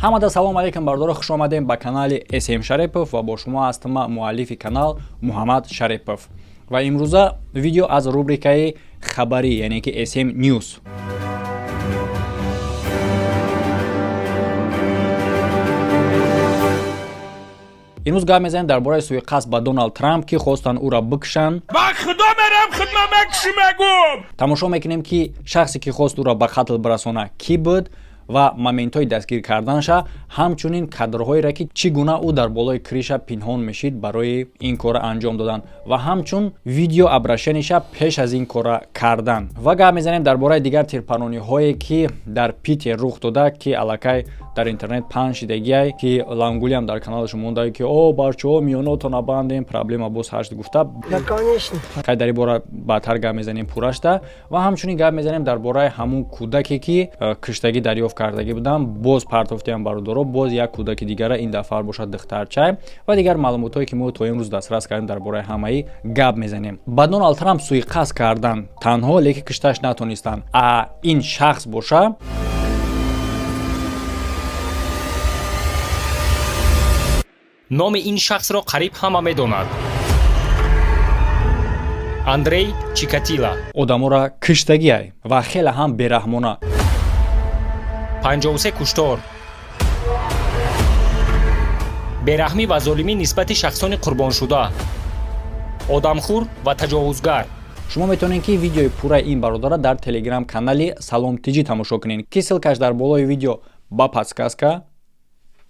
Ҳамада салом алейкум, бардоро, хуш омадем ба канали СМ Шарипов ва бо шумо ҳастам муаллифи канал Муҳаммад Шарипов. Ва имрӯза видео аз рубрикаи хабарӣ, яъне ки СМ News. Имрӯз гап мезанем дар бораи суиқасд ба Доналд Трамп, ки хостанд ӯро бикушанд. Ба худо мерам, худма мекуши. Тамошо мекунем, ки шахсе ки хост ӯро ба қатл бирасона, кӣ буд ва моментҳои дастгир карданаша, ҳамчунин кадрҳоеро, ки чӣ гуна ӯ дар болои крыша пинҳон мешид барои ин кора анҷом додан ва ҳамчун видео обращение ша пеш аз ин кора кардан. Ва гап мезанем дар бораи дигар тирпанониҳое, ки дар Питер рух дода, ки аллакай дар интернет паҳн шидагиай, ки Лангулиам дар каналаш мондае, ки о барчаҳо, миёнотона бандем, проблема боз ҳашт гуфта. Хай, дар ин бора баъдтар гап мезанем пуррашта. Ва ҳамчунин гап мезанем дар бораи ҳамун кӯдаке, ки киштагӣ дарёфт кардагӣ будам, боз партофтиам, бародаро, боз як кӯдаки дигара, ин дафъа бошад духтарчай, ва дигар маълумотҳое, ки мо то имрӯз дастрас кардем, дар бораи ҳамаи гап мезанем. Ба Доналд Трамп суиқасд кардан танҳо, лекин кишташ натонистанд. А ин шахс боша Номи ин шахсро қариб ҳама медонад: Андрей Чикатила. Одаморо киштагиай ва хеле ҳам бераҳмона. 53 куштор, бераҳмӣ ва золимӣ нисбати шахсони қурбоншуда, одамхӯр ва таҷовузгар. Шумо метавонед, ки видеои пурраи ин бародара дар телеграм канали Салом Тиҷӣ тамошо кунед, ки ссылка ш дар болои видео ба подсказка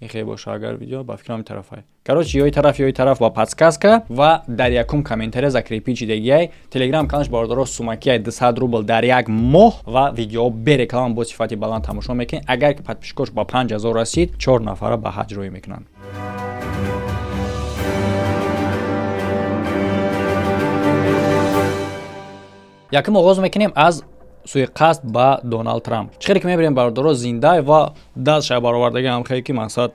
ихе боша. Агар видео ба фикрам тарафай, короче, ёи тараф, ёи тараф ба подсказка ва дар якум комментария закрепить шидагиай телеграм каналш, бародаро. Сумакиай 200 рубл дар як моҳ ва видео бе реклама, бо сифати баланд тамошо мекунед. Агар ки подписчик ош ба 5000 расид, чор нафара ба ҳаҷ роҳӣ мекунанд. Якум оғоз мекунем аз суиқасд ба Доналд Трамп. Чӣ хеле ки мебинем, бародаро, зинда ва дастша баровардаги ҳамхеле ки мақсад.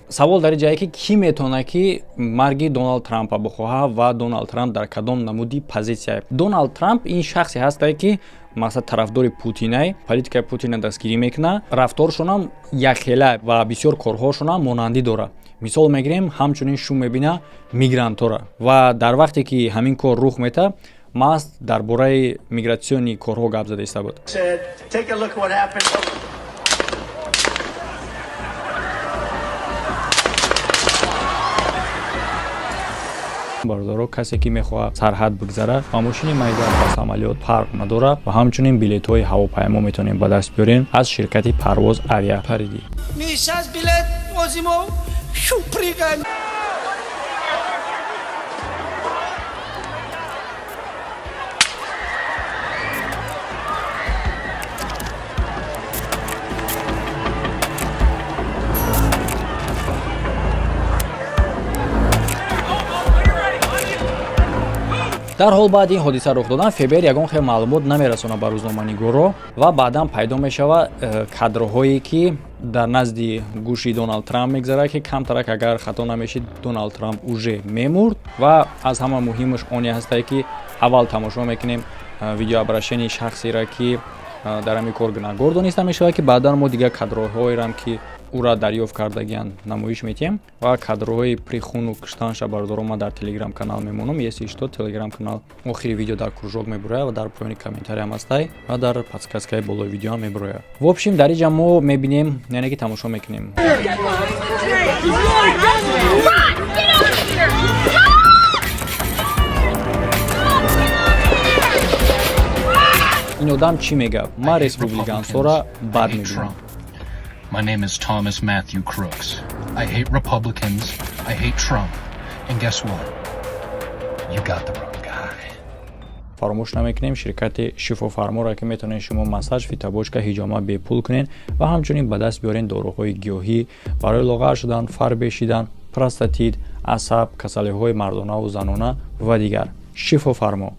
Савол дар ҷае, ки кӣ метавонад, ки марги Доналд Трампа бихоҳад ва Доналд Трамп дар кадом намуди позитсия? Доналд Трамп ин шахсе ҳастае, ки мақсад тарафдори Путинай, политикаи Путина дастгирӣ мекунад, рафторшонам якхела ва бисёр корҳошонам монандӣ дорад. Мисол мегирем, ҳамчунин шум мебина мигрантора ва дар вақте ки ҳамин кор рух метаҳад, маст дар бораи мигратсиони корҳо гап зада иста буд. Said, "Take a look at what happened." Бародаро, касе ки мехоҳад сарҳад бигзара, ба мошини майда, ба самолёт фарқ надорад, ва ҳамчунин билетҳои ҳавопаймо метавонем ба даст биёрем аз ширкати Парвоз Авиа Париди. Мы сейчас билет возьмем, шу прыгаем. Дарҳол баъди ин ҳодиса рух додан, ФБР ягон хел маълумот намерасонад ба рӯзноманигорро ва баъдан пайдо мешавад кадрҳое, ки дар назди гӯши Доналд Трамп мегзарад, ки камтарак агар хато намешид, Доналд Трамп уже мемурд. Ва аз ҳама муҳимаш оне ҳастае, ки аввал тамошо мекунем видеообращение и шахсеро, ки дар ҳамин кор гунаҳгор дониста мешавад, ки баъдан мо дигар кадрҳоерам, ки ӯра дарёфт кардагианд, намоиш метиҳем. Ва кадрҳои прихуну киштанша, бародаро, ман дар телеграм канал мемонам. Если что, телеграм канал охири видео дар кружок мебурояд ва дар поёни комментариям ҳастай ва дар подсказка и болои видеоам мебурояд. В общем, дар инҷа мо мебинем, яъне ки тамошо мекунем. Run! Get over here! Ин одам чӣ мегӯяд? Ман республикансора бад мебинам. My name is Thomas Matthew Crooks. I hate Republicans. I hate Trump. And guess what? You got the wrong guy. Фаромӯш намекунем ширкати Шифофарморо, ки метавонед шумо массаж, фитобочка, ҳиҷома бепул кунед ва ҳамчунин ба даст биёред доруҳои гиёҳӣ барои лоғар шудан, фарбе шидан, простатит, асаб, касалиҳои мардонаву занона ва дигар. Шифофармо.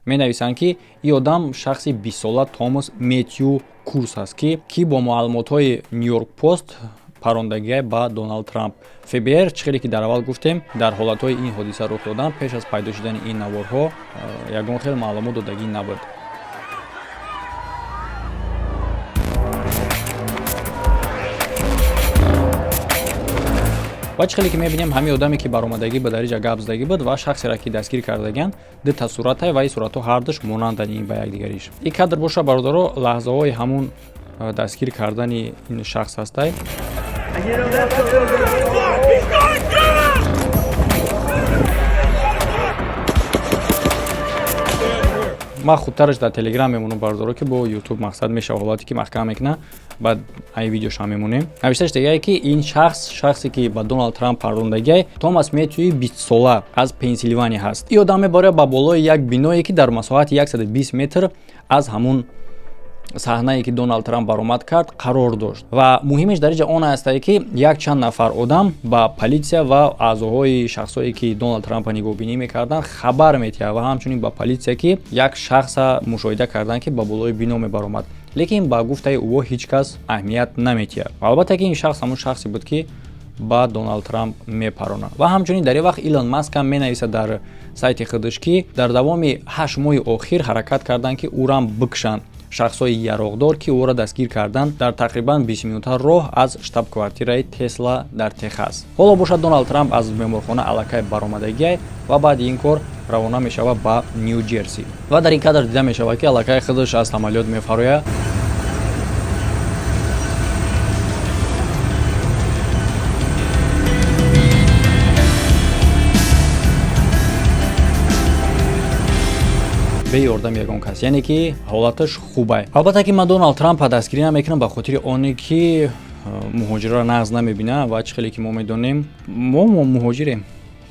Менависанд, ки ин одам шахси бистсола Томас Метью Курс аст, ки бо маълумотҳои Нью-Йорк Пост парондагиай ба Доналд Трамп. ФБР, чӣ хеле ки дар аввал гуфтем, дар ҳолатҳои ин ҳодиса рух додан, пеш аз пайдо шудани ин наворҳо, ягон хел маълумот додагӣ набуд. Ва чӣ хеле ки мебинем, ҳамин одаме ки баромадагӣ ба дариҷа гап задагӣ буд ва шахсеро ки дастгир кардагианд, дута суратай ва ин суратҳо ҳардуш монанданд ин ба якдигариш. Ин кадр боша, бародаро, лаҳзаҳои ҳамун дастгир кардани ин шахс ҳастай. Ман хубтараш дар Телеграм мемонам, бародаро, ки бо Ютуб мақсад мешава ҳолате ки маҳкам мекуна, баъд ай видеошам мемонем. Навишташ дигае, ки ин шахс, шахсе ки ба Доналд Трамп пардондагиай, Томас Метюи 20-сола аз Пенсилвания ҳаст. Ин одам мебарад ба болои як биное, ки дар масоҳати 120 метр аз ҳамун саҳнае, ки Доналд Трамп баромад кард, қарор дошт. Ва муҳимеш дар инҷа он астае, ки якчанд нафар одам ба полисия ва аъзоҳои шахсое, ки Доналд Трампа нигоҳбинӣ мекарданд, хабар метиҳад ва ҳамчунин ба полисия, ки як шахса мушоҳида карданд, ки ба болои бино мебаромад, лекин ба гуфтаи ӯ ҳеҷ кас аҳамият наметиҳад. Албатта ки ин шахс ҳамун шахсе буд, ки ба Доналд Трамп мепаронад. Ва ҳамчунин дар ин вақт Илон Маск ҳам менависад дар сайти худаш, ки дар давоми 8 моҳи охир ҳаракат карданд, ки ӯрам бикушанд шахсҳои яроғдор, ки ӯро дастгир карданд дар тақрибан 20 минута роҳ аз штаб-квартираи Тесла дар Техас. Ҳоло бошад, Доналд Трамп аз беморхона аллакай баромадагиай ва баъди ин кор равона мешавад ба Ню Ҷерси. Ва дар ин кадр дида мешавад, ки аллакай худаш аз самолёт мефарояд. Бе ёрдами ягон кас, яъне ки ҳолаташ хубай. Албатта ки ман Доналд Трампа дастгирӣ намекунам ба хотири оне ки муҳоҷирро нағз намебинам. Ва чӣ хеле ки мо медонем, мо муҳоҷирем,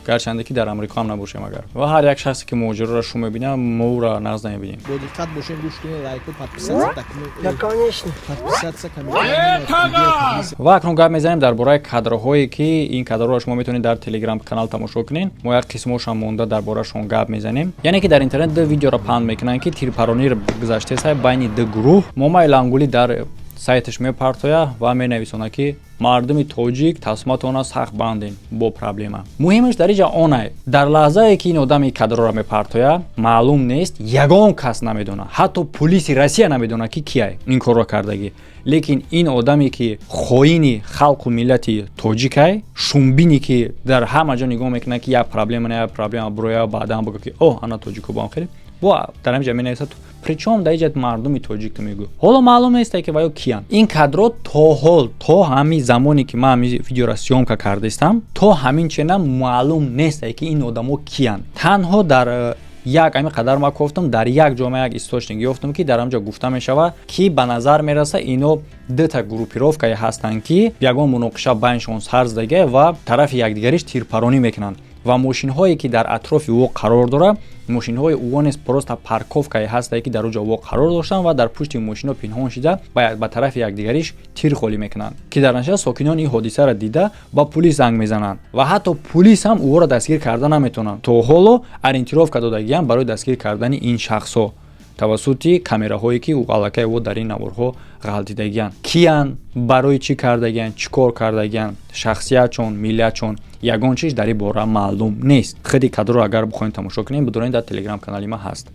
гарчанде ки дар Амрико ҳам набошем агар. Ва ҳар як шахсе ки муҳоҷирро шу мебинам, мо ӯро нағз намебинем. Бо диққат бошем, гӯш кунед, лайку, подписаться дакунед. Да, конечно. Подписаться, комментарий. Ва акнун гап мезанем дар бораи кадрҳое, ки ин кадрҳоро шумо метавонед дар Телеграм канал тамошо кунед. Мо як қисмошам монда, дар борашон гап мезанем. Яъне ки дар интернет ду видеоро паҳн мекунанд, ки тирпаронӣ гузаштеса байни ду гурӯҳ. Момаи Лангулӣ дар сайташ мепартояд ва менависонад, ки мардуми тоҷик, тасматона сахт бандем бо проблема. Муҳимаш дар инҷа онай, дар лаҳзае ки ин одами кадрро мепартояд, маълум нест, ягон кас намедонад, ҳатто пулиси Россия намедонад, ки кияй ин корро кардагӣ. Лекин ин одаме, ки хоини халқу миллати тоҷикай, шумбине, ки дар ҳама ҷо нигоҳ мекунад, ки як проблема на як проблема буроя, баъдан бигӯ, ки о, ана тоҷико бо хеле бо дар ҳамин ҷа менависад, причём дар иҷа мардуми тоҷик ту мегӯ. Ҳоло маълум несте, ки ваё киянд. Ин кадро то ҳол, то ҳамин замоне ки ман ҳамин видеоро съёмка кардаистам, то ҳамин чена маълум несте, ки ин одамо киянд. Танҳо дар як ҳамин қадар ма кофтам, дар як ҷо ма як источник ёфтам, ки дар ҳамҷо гуфта мешавад, ки ба назар мераса, ино дута группировкае ҳастанд, ки ягон муноқиша байншон сар задагия ва тарафи якдигариш тирпаронӣ мекунанд. Ва мошинҳое, ки дар атрофи ӯ қарор дорад, мошинҳои ӯ нест, просто парковкае ҳастае, ки дар он ҷо ӯ қарор доштанд ва дар пушти мошинҳо пинҳон шида, ба тарафи якдигариш тир холӣ мекунанд, ки дар натиҷа сокинон ин ҳодисаро дида, ба пулис занг мезананд ва ҳатто пулис ҳам ӯро дастгир карда наметавонанд. То ҳоло ориентировка додагиам барои дастгир кардани ин шахсҳо тавассути камераҳое, ки аллакай ӯ дар ин наворҳо ғалтидагианд. Киянд, барои чӣ кардагианд, чӣ кор кардагианд, шахсиятшон, миллиятшон, ягон чиз дар ин бора маълум нест. Худи кадрро агар бихоҳем тамошо кунем, бидонед, дар Телеграм канали ман ҳаст.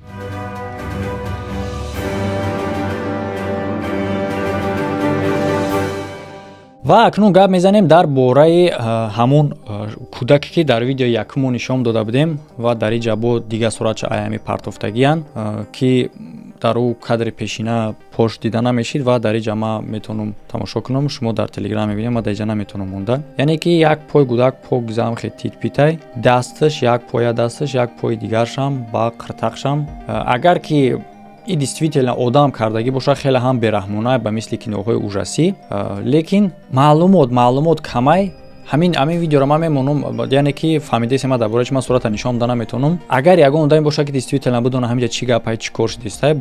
Ва акнун гап мезанем дар бораи ҳамун кӯдаке, ки дар видеои якуммо нишон дода будем. Ва дар ин ҷа бо дигар суратча аями партофтагиянд, ки дар ӯ кадри пешина пош дида намешид. Ва дар ин ҷа ман метавонам тамошо кунам, шумо дар Телеграм мебинед, ман дар инҷа наметавонам монда. Яъне ки як пой гудак пок замхе титпитай, дасташ як поя, дасташ як пои дигаршам ба қиртақшам. Агар ки и действительно одам кардагӣ бошад, хеле ҳам бераҳмона, ба мисли киноҳои ужасӣ. Лекин маълумот камай. Ҳамин видеоро ман мемонам, яъне ки фаҳмидаест ман дар бораи чи ман сурата нишон дода наметавонам. Агар ягон одаме бошад, ки действительно бидона ҳаминҷа чӣ гапай, чӣ кор шудистай,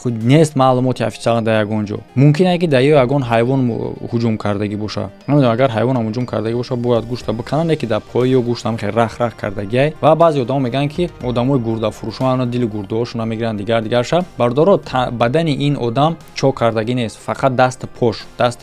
нест маълумоти официально дар ягон ҷо. Мумкин ае, ки дар ё ягон ҳайвон ҳуҷум кардагӣ боша, намедонам. Агар ҳайвонам ҳуҷум кардагӣ боша, бояд гӯшта бикананд, леки дар пои ё гӯштам хеле рах рах кардагиай. Ва баъзе одамо мегӯянд, ки одамои гурдафурӯшон ана дили гурдаҳошона мегиранд, дигар дигарша. Бардоро, бадани ин одам чок кардагӣ нест, фақат дасту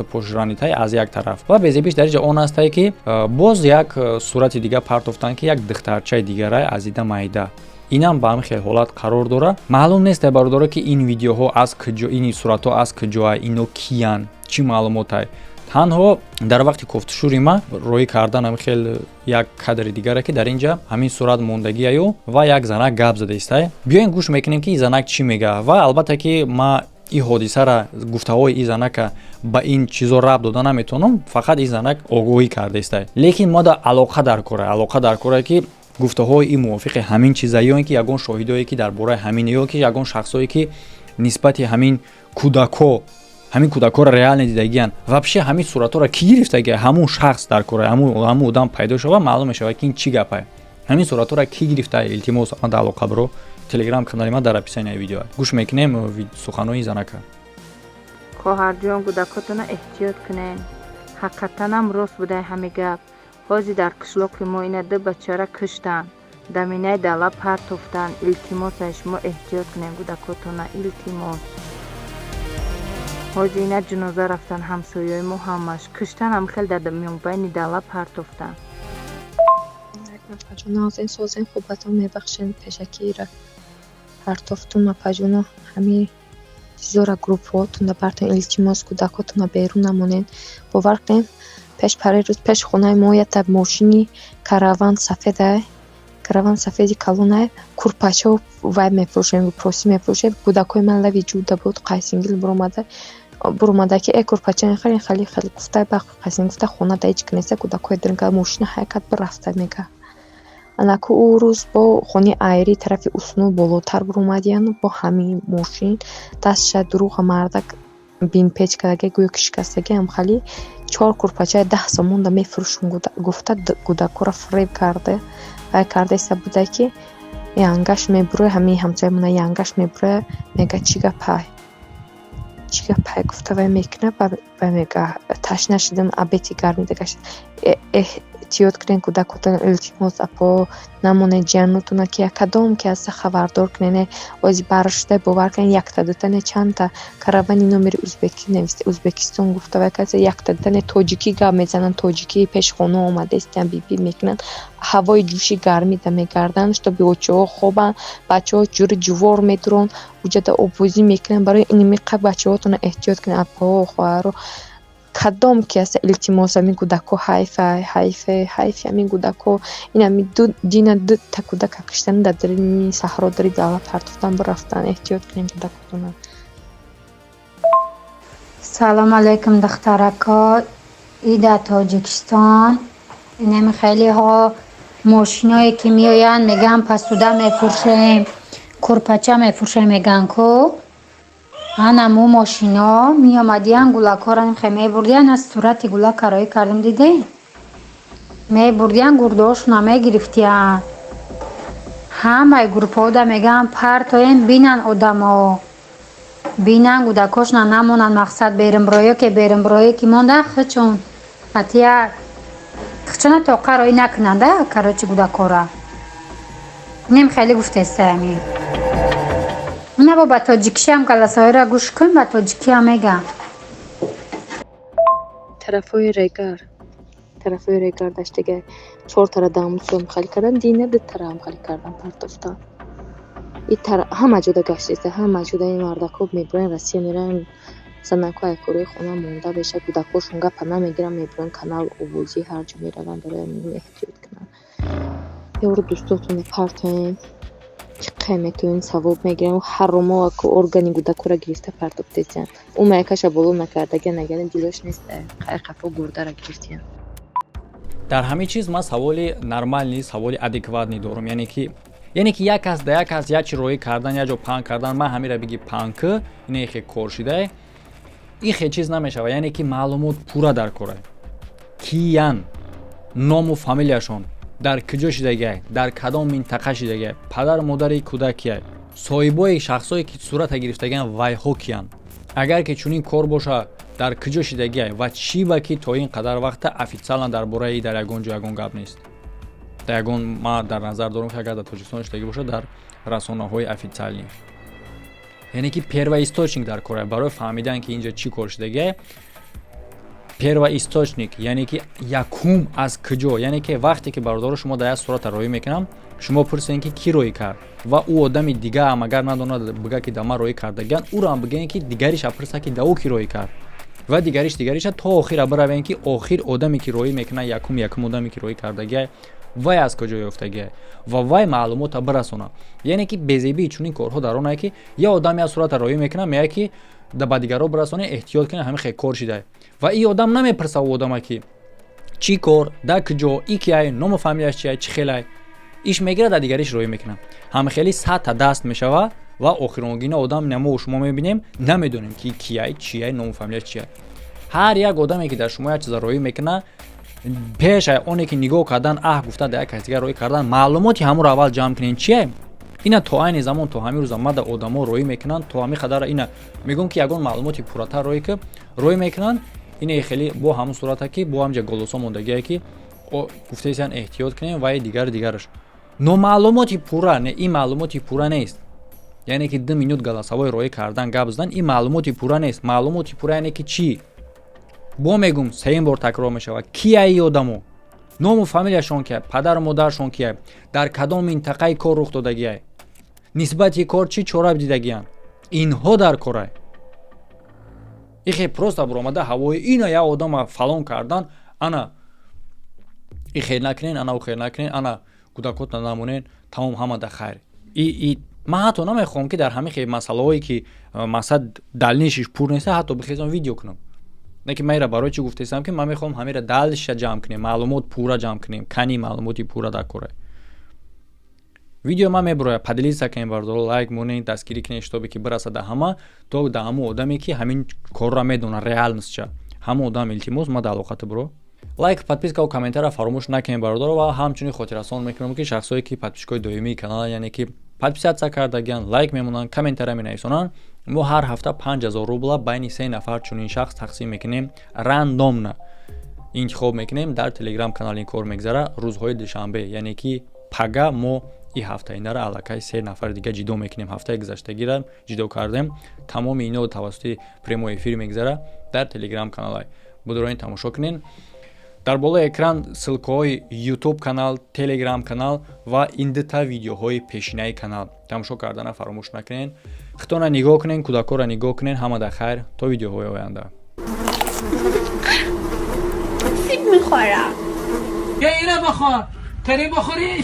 пош ранитай аз як тараф. Ва безебиш дар инҷа он астае, ки боз як сурати дигар партофтанд, ки як духтарчаи дигарай аз ида майда, инам ба ҳамин хел ҳолат қарор дорад. Маълум нест, бародаро, ки ин видеоҳо аз куҷо, ин суратҳо аз куҷоа, ино киян, чӣ маълумотай. Танҳо дар вақти кофтушӯри ма роҳӣ кардан ҳами хел як кадри дигаре, ки дар ин ҷа ҳамин сурат мондагиаю ва як занак гап зада истай. Биёем, гӯш мекунем, ки ин занак чӣ мега. Ва албатта, ки ма ин ҳодисара, гуфтаҳои ин занака ба ин чизо рабт дода наметавонам, фақат ин занак огоҳӣ карда истай. Лекин мо да алоқа дар кора, алоқа дар кора, ки гуфтаҳои ин мувофиқи ҳамин чиза ё ин ки ягон шоҳидое, ки дар бораи ҳамин, ё ки ягон шахсое, ки нисбати ҳамин кӯдакҳо, ҳамин кӯдакҳоро реально дидагиян. Вообще, ҳамин суратҳоро кӣ гирифтаги, ҳамун шахс дар кора, ҳамун одам пайдо шава, маълум мешавад, ки ин чӣ гапае. Ҳамин суратҳоро кӣ гирифта? Илтимос, ада алоқа биро. Телеграм канали ма дар описанияи видео. Гӯш мекунем суханои занака. Хоҳарҷон, кӯдакотона эҳтиёт кунен. Ҳақиқатанам рост будай ҳами гап. Ҳозир дар қишлоқи мо ина ду бачара куштанд, даминаи дала партофтанд. Илтимос, ай шумо эҳтиёт кунен кӯдакотона, илтимос. Ҳозир ина ҷуноза рафтан ҳамсояи мо, ҳамаш куштан, ҳам хел дар мобайни дала партофтанд. Апаҷоно, азин созен, хубатон, мебахшед, пешакиро партофтум. Апаҷоно, ҳами чизора группҳоотонда бартон, илтимос, кӯдакотонро берун намонед. Бовар кунед, пеш пари рӯз пеш хонаи мо якта мошини караван сафеда, караван сафеди калонай, курпачо вай мефурӯшем, просӣ мефурӯшем. Кӯдакҳои ман лави ҷуда буд, қайсингил буромада, ки э, курпача хеле хеле хеле гуфта, ба қайсингил гуфта, хона да ҳеҷ ки неста. Кӯдакҳои дирга мошина ҳаракат бирафта мега. Анаку ӯ рӯз бо хони айри тарафи Усну болотар буромадияну бо ҳамин мошин дастша дурӯға мардак бинпеч кардаги, гӯё ки шикастагӣ ҳамхали чор курпачаи 10 сомонда мефурӯшум гуфта, кӯдакҳоро фиреб карда, вай карда иста буда, ки янгаш мебуроя, ҳамин ҳамсоямона янгаш мебуроя, мега: «Чӣ гапай, чӣ гапай?» гуфта, вай мекуна, вай мега: «Ташна шудам, абети гармида гашт». Эҳтиёт кунед кӯдакотон, илтимос, апо, намонед ҷиянотона, ки кадом ки ҳаста, хабардор кунед. Ози баршуда, бовар кунед, якта дутане, чандта каравани номери узбекӣ нависта, Узбекистон гуфта, вай касе якта дутане тоҷикӣ гап мезананд, тоҷикӣ пеш хона омадаистиян, биби мекунанд, ҳавои ҷӯши гармида мегарданд, шутоби очаҳо хобанд, бачаҳо ҷури ҷувор медуранд, уҷада оббозӣ мекунанд. Барои инмиқа бачаҳотонро эҳтиёт кунед, апоҳо, хоҳаро, кадом ки ҳаста, илтимос. Ҳамин кӯдакҳо ҳайфа, ҳайфе, ҳайфи ҳамин кӯдакҳо. Ин ҳами дина дута кӯдака киштан, дар дарини саҳро, дари дала партофтан бирафтан. Эҳтиёт кунем кӯдакотонро. Салом алайкум, духтарако. И дар Тоҷикистон инами хелеҳо мошиное ки меоянд, мегӯянд посуда мефурӯшем, курпача мефурӯшем, мегӯянд ку анаму мошино меомадиян, гулакҳоро хе мебурдиян. Аз сурати гулака роӣ кардем, дидем, мебурдиян, гурдаҳошона мегирифтиян. Ҳамаи группаҳода мегӯянд партоем, бинан одамо, бинан, кӯдакҳошона намонанд. Мақсад берунбироё, ки берунбироё ки мондан, хичон атия хичона тоқа роӣ накунанда. Короче, кӯдакҳора инем хеле гуфтестаями. Ина бо ба тоҷикишиам голосовойро гӯш кун, ба тоҷикиам мегам. Тарафҳои Регар, тарафҳои Регар даштага чортара дамусом хали кардан, дина дутара ҳам хали кардан, партофтан. Ҳама ҷода гаштеста, ҳама ҷода ин мардакҳо мебуранд, Россия мераванд, занакҳо айкорои хона монда беша, кӯдакҳошон гапа намегиранд, мебуранд канал, обозӣ, ҳар ҷо мераванд. Барои ҳамин эҳтиёт кунанд. Ёру дӯстотонро партоен, чӣ қай метавонед, савоб мегиранд. Ҳаромо органи кӯдакҳоро гирифта партофтесиянд. Ӯ маякаша боло накардагия, нагардин, дилош нест, қай қафо гурдара гирифтиянд. Дар ҳамин чиз ман саволи нормальный, саволи адекватный дорам. Яъне ки як кас да як кас як чи роҳӣ кардан, як ҷо паҳн кардан, ман ҳамира биги паҳн ки ине хе кор шидае, ин хе чиз намешавад. Яъне ки маълумот пурра дар кора: киян, ному фамилияшон, дар куҷо шидагиай, дар кадом минтақа шидагиай, падару модари кӯдак кияй, соҳибои шахсое ки сурата гирифтагиан, вайҳо киянд. Агар ки чунин кор боша, дар куҷо шидагиай ва чӣ ба ки то ин қадар вақта официально дар бораи дар ягон ҷо ягон гап нест? Дар ягон, ман дар назар дорам, ки агар дар Тоҷикистон шидагӣ бошад, дар расонаҳои официальный, яъне ки первоисточник дар кора барои фаҳмидан, ки инҷо чӣ кор шидагиай, первоисточник, яъне ки якум аз куҷо. Яъне ки вақте ки, бародаро, шумо дар як сурата роҳӣ мекунам, шумо пурсед, ки кӣ роҳӣ кард, ва ӯ одами дига ам агар надонад, бига, ки да ман роҳӣ кардагиан, ӯро ҳам бигӯем, ки дигариша пурсад, ки да ӯ кӣ роҳӣ кард. Ва дигариш, дигариша то охира биравем, ки охир одаме ки роӣ мекунад, якум одаме ки роӣ кардагиай, вай аз куҷо ёфтагиай ва вай маълумота бирасонад. Яъне ки безебии чунин корҳо дар онае, ки я одаме аз сурата роӣ мекунад, меяд, ки ба дигарро бирасонед, эҳтиёт кунед, ҳамин хел кор шидай. Ва ин одам намепурса у одама, ки чӣ кор, дар куҷо, и киай, ному фамилияш чиай, чӣ хелай. Иш мегирад, дар дигариш роӣ мекунад. Ҳамхели садта даст мешава ва охиронгина одам намо шумо мебинем, намедонем, ки кияй, чияй, ному фамилияш чияй. Ҳар як одаме, ки дар шумо як чиза роӣ мекунад, пешай оне ки нигоҳ кардан, аҳ гуфта, дар як кас дигар роӣ кардан, маълумоти ҳамонро аввал ҷамъ кунем, чие. Ина то айни замон, то ҳамин рӯза мада одамо роӣ мекунанд, то ҳамин қадар ина мегӯм, ки ягон маълумоти пурратар роӣ ки роӣ мекунанд. Ине хеле бо ҳамон сурата, ки бо ҳамҷа голосо мондагие, ки гуфтаисян, эҳтиёт кунем ва дигар дигараш. Номаълумоти пурра не, ин маълумоти пурра нест. Яъне ки 2 минут голосовой роӣ кардан, гап задан, ин маълумоти пурра нест. Маълумоти пурра яъне ки чӣ? Бо мегум, сеюм бор такрор мешавад: кияи одамо, ному фамилияшон кия, падару модаршон кия, дар кадом минтақаи кор рух додагиай, нисбати кор чӣ чора дидагиянд, инҳо дар корай. Ихе просто буромада ҳавои ина як одама фалон кардан, ана ихел накунен, ана ухел накунен, ана кӯдакотна намонен, тамом, ҳама да хайр. И ман ҳатто намехоҳам, ки дар ҳамин хел масъалаҳое, ки мақсад дальнейший ш пур неста, ҳатто бихезам, видео кунам. Не ки ман ира барои чӣ гуфтаистам, ки ман мехоҳам ҳамира дальше ша ҷамъ кунем, маълумот пурра ҷамъ кунем. Кани маълумоти пурра дар кора видео ман мебурояд. Поделиться кунем, бардоро, лайк монед, дастгирӣ кунед, чтобы ки бирасад да ҳама, то да ҳамон одаме, ки ҳамин корро медонад, реальность ча, ҳамон одам, илтимос, ма да алоқата буро. Лайк, подписка ва комментария фаромӯш накунед, бародаро. Ва ҳамчунин хотиррасон мекунам, ки шахсое, ки подписчик ои доимии канал, яъне ки подписаться кардагиан, лайк мемонанд, комментария менависонанд, мо ҳар ҳафта 5000 рубла байни се нафар чунин шахс тақсим мекунем, рандомно интихоб мекунем. Дар телеграм канал ин кор мегзара рӯзҳои душанбе, яъне ки пага мо и ҳафтаинара аллакай се нафари дига ҷидо мекунем. Ҳафтаи гузаштагира ҷидо кардем. Тамоми ино тавассути прямой эфир мегзара дар телеграм каналай. Будуроин, тамошо кунен. Дар болои экран ссылка ҳои ютуб канал, телеграм канал ва ин дута видеоҳои пешинаи канал тамошо кардана фаромӯш накунен. Хитона нигоҳ кунен, кӯдакҳоро нигоҳ кунен. Ҳама да хайр, то видеоҳои оянда. سیب میخورم. یا اینو بخور، تری بخوریش.